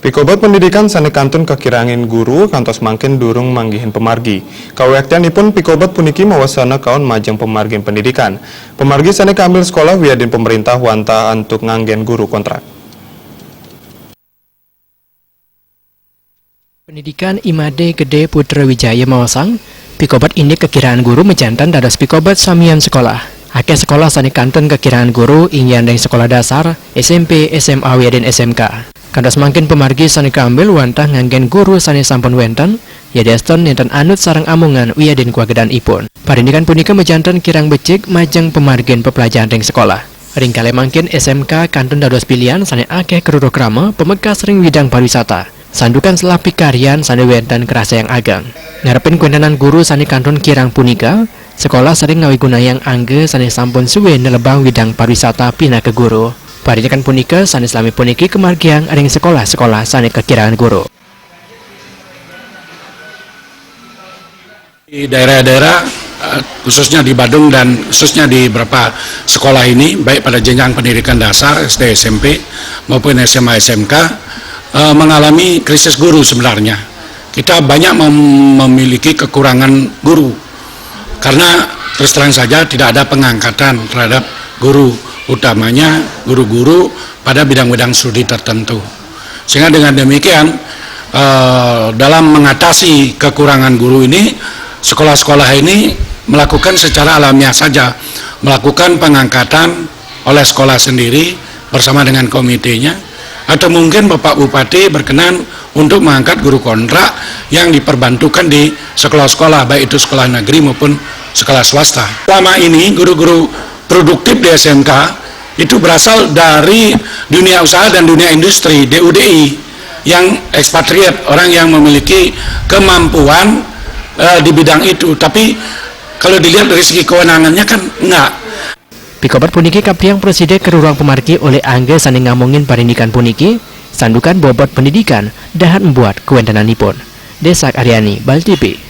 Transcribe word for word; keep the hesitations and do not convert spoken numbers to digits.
Pikobet pendidikan sane kantun kakirangin guru kantos mangkin durung manggihin pemargi. Kawiaktianipun pikobet puniki mawasana kaon majeng pemargin pendidikan. Pemargi sane kaambil sekolah wiadin pemerintah wantah antuk nganggen guru kontrak. Pendidikan I Made Gede Putra Wijaya mawasang, pikobet indik kakiraan guru majanten dados pikobet samian sekolah. Akeh sekolah sane kantun kakiraan guru inggih ring sekolah dasar, S M P, S M A wiadin S M K. Kantos mangkin pemargi sane kaambil wantah nganggen guru sane sampun wenten, yadiastun nenten anut sareng amongan wiadin kawagedanipun. Parindikan punika majanten kirang becik majeng pemargin peplajahan ring sekolah. Ring kalih mangkin S M K kantun dados pilihan sane akeh karuruh krama pamekas ring widang pariwisata. Santukan selah pikaryan sane wenten karasayang ageng. Ngarepin kawentenan guru sane kantun kirang punika, sekolah sering ngawigunayang angga sane sampun suwe nelebang widang pariwisata pinaka guru. Parindikan punika sane salami puniki kamargiang ring sekolah-sekolah sane kakirangan guru. Di daerah-daerah, eh, khususnya di Badung dan khususnya di beberapa sekolah ini, baik pada jenjang pendidikan dasar, S D, S M P, maupun S M A, S M K, eh, mengalami krisis guru sebenarnya. Kita banyak mem-, memiliki kekurangan guru, karena terus terang saja tidak ada pengangkatan terhadap guru, utamanya guru-guru pada bidang-bidang studi tertentu. Sehingga dengan demikian, eh, dalam mengatasi kekurangan guru ini, sekolah-sekolah ini melakukan secara alamiah saja, melakukan pengangkatan oleh sekolah sendiri bersama dengan komitenya, atau mungkin Bapak Bupati berkenan untuk mengangkat guru kontrak yang diperbantukan di sekolah-sekolah, baik itu sekolah negeri maupun sekolah swasta. Selama ini guru-guru produktif di S M K itu berasal dari dunia usaha dan dunia industri, D U D I, yang ekspatriat, orang yang memiliki kemampuan, eh, di bidang itu. Tapi kalau dilihat dari segi kewenangannya kan enggak. Pikobet puniki kapriang prasida karuruhang pamargi olih angga sane ngamongin parindikan puniki, santukan bobot pendidikan dahat mbuat kawentenanipun. Desak Aryani, Bali T V.